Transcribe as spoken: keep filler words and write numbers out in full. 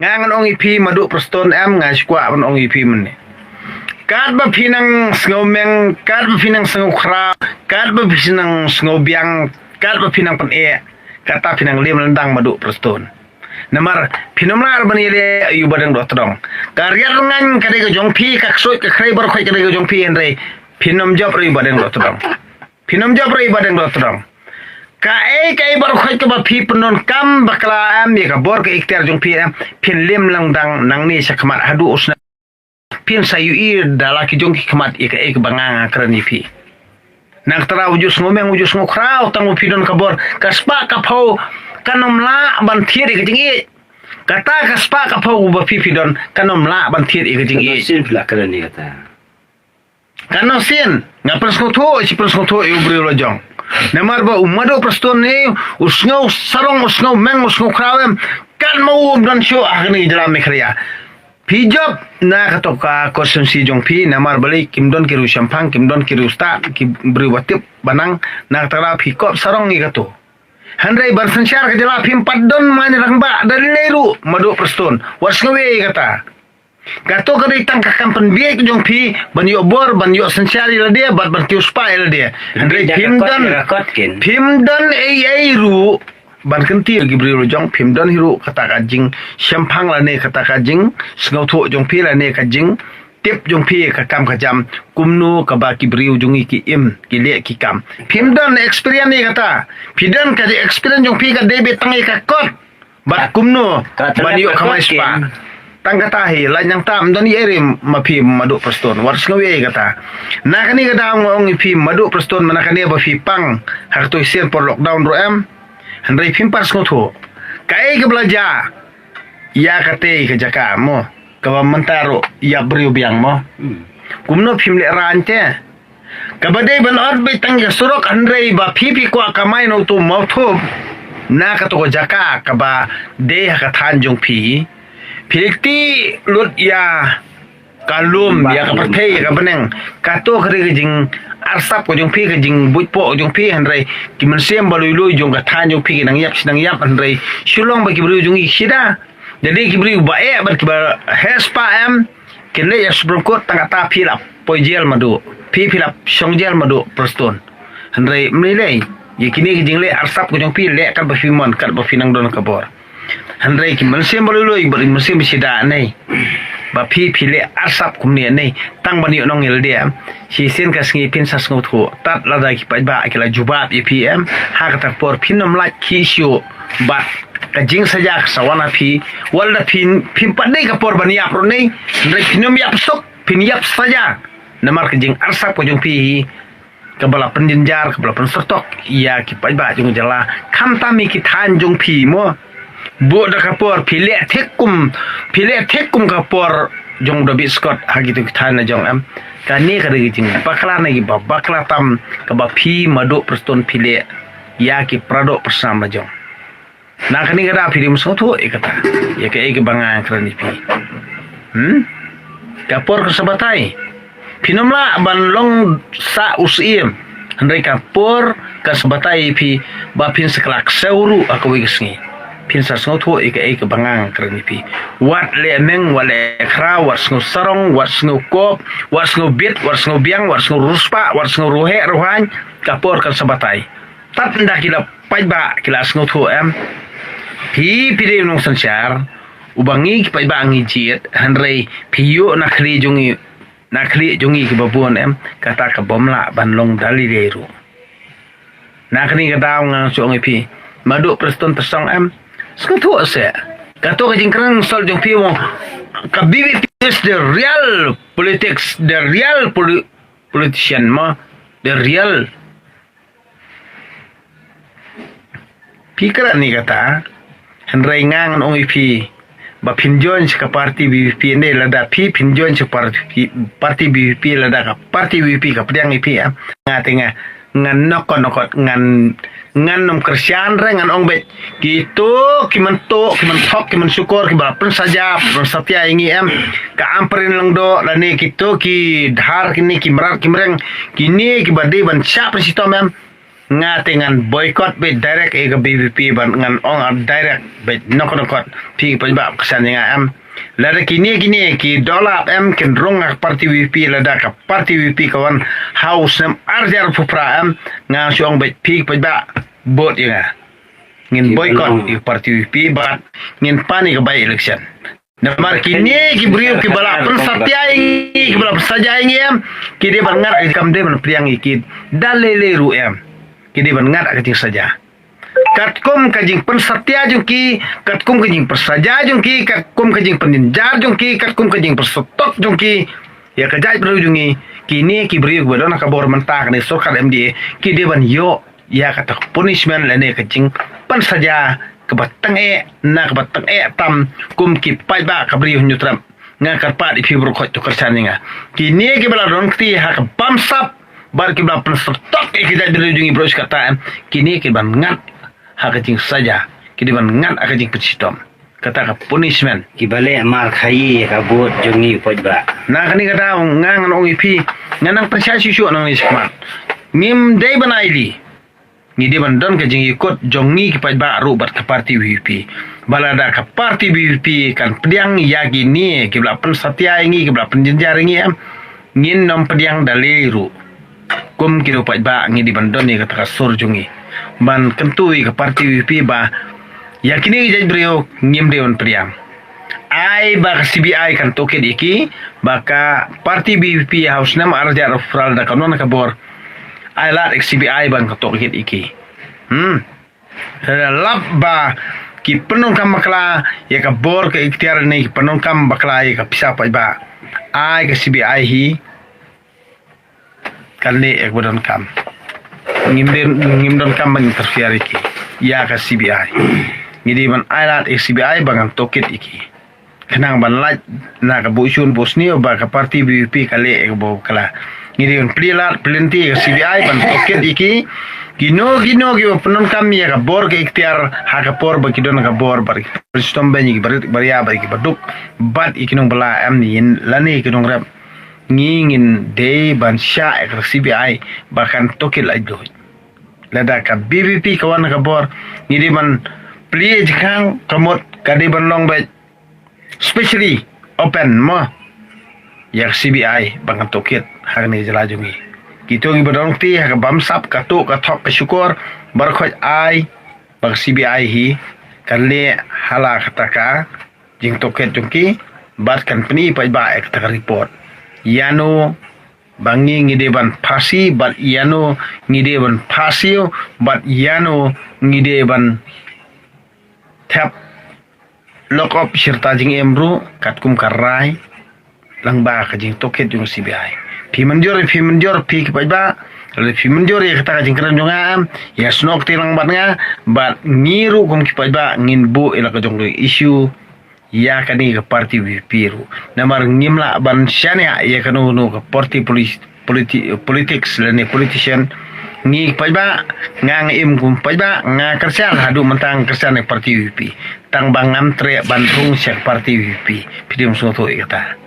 Nga ngan ong ïa phi Maduh Prestone em, nga shu kwah ban ong ïa phi mynne. Katba phi nang sngewmeng, katba phi nang sngewkhraw, katba phi nang sngewbiang, katba phi nang pyneh, kata phi nang lem lyndang Maduh Prestone. Namar phin ym lah ban ïaleh ïa u Badeng Dohtdong. Ka riat rngan ka dei ka jong phi, ka ksuid ka khrei baroh khoit ka dei ka jong phi, hynrei phin ym jop ruh ïa u Badeng Dohtdong. Phin ym jop ruh ïa u Badeng Dohtdong. Kaei kaei baroh khoit kaba phi pyndonkam bakla em, ïa ka bor ka iktiar jong phi em, phin lem lyndang nangne shakhmat haduh u snem. Phin sa ïohi da la ki jong ki khmat ïa kaei kaba nga nga kren ïa phi. Na kata u ju sngewmeng u ju sngewkhraw, tang ba phi don ka bor, ka spah ka phew kan ym lah ban thied ïa ka jingïeit. Kata ka spah ka phew ba phi phi don kan ym lah ban thied ïa ka jingïeit. Sien phi la kren ïa kata. Kan nang sien, nga pynsngewthuh, shi pynsngewthuh ïa u briew la jong. Namar ba u Maduh Prestone ne, u sngew sarong, u sngewmeng, u sngewkhraw em, kan ma u ym don shuh ha kane ka jylla Meghalaya. Phi jop na kato ka constituency jong phi, namar balei kim don ki riew shemphang, kim don ki riew stad, ki briew ba tip ba nang, na kata ka daw phi kop sarong ïa kato. Hynrei ban synshar ka jylla phim pat don man rangbah da lei ruh Maduh Prestone. Wat sngew ïa kata. Kato ka dei tang ka kam pynbieit jong phi, ban ïoh bor, ban ïoh synshar ïa lade, bad ban kiew spah ïa lade. Hynrei phim don, phim don ei ei ruh ban kyntiew ki briew la jong, phim don hi ruh kata ka jingshemphang lane kata ka jingsngewthuh jong phi lane ka jingtip jong phi ka kam ka jam, kumno kaba ki briew jong ngi ki im, ki leh ki kam. Phim don experience ïa kata. Phi don ka experience jong phi ka dei beit tang ïa ka kot. Bad kumno ban ïoh kamai spah. Tang kata hi, lait nangta ym don ei ei ruh ma phi Maduh Prestone. Wat sngew ïa kata. Na kane ka daw nga ong ïa phi Maduh Prestone, ma na kane ba phi pang ha kato ka sien por lockdown ruh em. Hynrei phim pat sngewthuh. Kaei kaba la jia ïa katei ka jaka mo, kaba mynta ruh ïap briew biang mo. Kumno phim lehraiñ te? Kaba dei ban ot beit tang ïa ka surok, hynrei ba phi phi kwah kamai na uto u mawthup na kato ka jaka kaba dei ha ka thaiñ jong phi. Phi leit tih lut ïa ka lum, ïa ka pyrthei, ïa ka bneng. Kato ka dei ka jingarsap ka jong phi, ka jingbuit poh ka jong phi, hynrei ki mynsiem ba lui lui jong ka thaiñ jong phi ki nang ïap shi nang ïap, hynrei shu long ba ki briew jong ngi ki shida. Lada ki briew ba eh bad kiba heh spah em, kin leit ïa Supreme Court, tang kata phi la poi jel Maduh. Phi phi la shong jel Maduh Prestone. Hynrei ym lei lei ïa kine ki jingleh arsap ka jong phi, leh katba phi mon, katba phi nang don ka bor. Hynrei ki mynsiem ba lui lui bad ki mynsiem ba shida ne, ba phi phi leh arsap kumne ne, tang ban ïoh nong ïa lade em. Shisien ka sngi phin sa sngewthuh, tad lada ki paidbah ki la jubab ïa phi em, ha kata ka por phin ym lait khih shuh bad ka jingsaja ka sa wan ha phi. Wat la phin, phim pat dei ka por ban ïap ruh ne, hynrei phin ym ïap suk, phin ïap saja. Namar ka jingarsap ka jong phi hi, kaba la pynjynjar, kaba la pynsyrtok ïa ki paidbah jong ka jylla, khamtam ïa ki thaiñ jong phi mo. Bud da ka por phi leh thik kum, phi leh thik kum ka por jong u David Scott ha kito ki thaiñ la jong em. Kane ka dei ka jingbakla ne kiba bakla tam kaba phi Maduh Prestone phi leh ïa ki paradoh parasnam la jong. Na kane ka daw phi dei ban sngewthuh ïa kata, ïa kaei kaba nga kren ïa phi. Hmm? Ka por kan sa batai. Phin ym lah ban long sah u syiem. Hynrei ka por kan sa batai ïa phi ba phin sa kylla ksew ruh ha kawei ka sngi. Phin sa sngewthuh ïa kaei kaba nga kren ïa phi. Wat leh meng, wat leh khraw, wat sngew sarong, wat sngew kop, wat sngew bit, wat sngew biang, wat sngew riewspah, wat sngew riewheh riewhaiñ. Ka por kan sa batai. Tad ynda ki la paidbah ki la sngewthuh em. Phi phi dei u nongsynshar uba ngi ki paidbah ngi jied, hynrei phi ïoh na khlieh jong ngi, na khlieh jong ngi kiba bun em, kata ka bym lah ban long da lei lei ruh. Na kane ka daw nga shu ong ïa phi, Maduh Prestone Tynsong em, sngewthuh seh. Kato ka jingkren sol jong phi mo, ka B B P is the real politics, the real poli-, politician mo, the real Phi kren ïa kata, hynrei nga ngan ong ïa phi ba phin join sha ka party B B P ne, lada phi phin join sha ka party, party B B P, lada ka party B B P ka pdiang ïa phi, eh. Nga te nga, ngan nokot nokot, ngan, ngan ym kyrshan re, ngan ong beit. Kito ki mynta, ki mynta, ki mynshukor, kiba pynsaja, pynsatia ïa ngi em. Ka Ampareen Lyngdoh lane kito ki Dhar kine, ki Mrad ki Mreng kine, kiba dei ban shah pynshitom em. Nga te ngan boycott beit direct ïa ka B B P, ban ngan ong direct beit nokot nokot. Phi ki paidbah kyrshan ïa nga em. Lada kine kine ki dola em kin rung ha ka party B B P, lada ka party B B P ka wan ha u snem ar hajar arphew phra em, nga shu ong beit phi ki paidbah vote ïa nga. Ngin boycott ïa ka party B B P bad ngin pan ïa ka by election. Namar kine ki briew kiba la pynsatia ïa ngi, kiba la pynsaja ïa ngi em, ki dei ban ngat, kam dei ban pdiang ïa ki da lei lei ruh em. Ki dei ban ngat ka jingsaja. Katkum ka jingpynsatia jong ki, katkum ka jingpynsaja jong ki, katkum ka jingpynjynjar jong ki, katkum ka jingpynsatok jong ki ïa ka jaitbynriew jong ngi, kine ki briew kiba don ha ka bor mynta, kane sorkar M D A, ki dei ban ïoh ïa kata ka punishment lane ka jingpynsaja kaba tyngeh na kaba tyngeh tam kum ki paidbah ka Bri u Hynñiewtrep. Nga kyrpad ïa phi baroh khoit to kyrshan ïa nga. Kine kiba la don kti ha ka bamsap bad kiba la pynsatok ïa ka jaitbynriew jong ngi baroh shi katta em, kine ki ban ngat ha ka jingsaja, ki dei ban ngat ha ka jingpynshitom. Kata ka punishment. Kiba leh markhaïi ïa ka vote jong ngi paidbah. Na kane kata nga ngan ong ïa phi, nga nang pynshai shuh shuh nangne shakhmat. Ngim dei ban ailad. Ngi dei ban don ka jingïakut jong ngi ki paidbah ruh bad ka party B B P. Ba lada ka party B B P kan pdiang ïa kine kiba la pynsatia ïa ngi, kiba la pynjynjar ïa ngi em, ngin nym pdiang da lei ruh. Kum ki ruh paidbah ngi dei ban don ïa kata ka sur jong ngi ban kyntu ïa ka party B B P ba ïa kine ki jaitbynriew ngim dei ban pdiang. Ai ba ka C B I kan tohkit ïa ki, ba ka party B B P ha u snem ar hajar arphew phra da ka don ka bor. Ai lad ïa ka C B I ban ka tohkit ïa ki. Hmm. Lada lap ba ki pyndonkam bakla ïa ka bor ka iktiar ne ki pyndonkam bakla ïa ka pisa paidbah, ai ka C B I hi kan leh ïa kaba donkam. Ngim dei, ngim donkam ban interfere ïa ki, ïa ka C B I. Ngi dei ban ai lad ïa ka C B I ba ngan tohkit ïa ki. Khnang ban lait na ka buh shun buh sniew ba ka party B B P ka leh ïa kaba bakla. Ngi dei ban plie lad plie lynti ïa ka C B I ban tohkit ïa ki. Kino kino kiba pyndonkam ïa ka bor ka iktiar ha ka por ba ki don ka bor, bad ki pynshitom beiñ ïa ki barit baria bad ki baduk bad ïa ki nongbylla em ne lane ki nongrep. Ngi ngin dei ban shah ïa ka C B I ba kan tohkit laitluid. Lada ka B B P ka wan ka bor, ngi dei ban plie jingkhang, ka mut ka dei ban long beit specially open mo ïa ka C B I ba kan tohkit ha kane ka jylla jong ngi. Kito kiba don kti ha ka bamsap, ka tuh ka thok ka shukor, baroh khoit ai ba ka C B I hi kan leh ha la kata ka jingtohkit jong ki bad kan pyni paidbah ïa kata ka report. Ïano ba ngi ngi dei ban phasi bad ïano ngi dei ban phasi bad ïano ngi dei ban thep lock up shirta jingim ruh katkum ka rai lyngba ka jingtohkit jong ka C B I. Phi mynjur, phi mynjur phi ki paidbah, lada phi mynjur ïa kata ka jingkren jong nga, ïa snoh kti lang bad nga, bad ngi ruh kum ki paidbah ngin buh ïa la ka jong ka issue ïa kane ka party B B P ruh. Namar ngim lah ban shaniah ïa kano kano ka party poli-, politi-, politics lane politician. Ngi paidbah, nga nga im kum paidbah, nga kyrshan haduh mynta nga kyrshan ïa ka party B B P. Tang ba ngam treh ban rung sha ka party B B P. Phi dei ban sngewthuh ïa kata.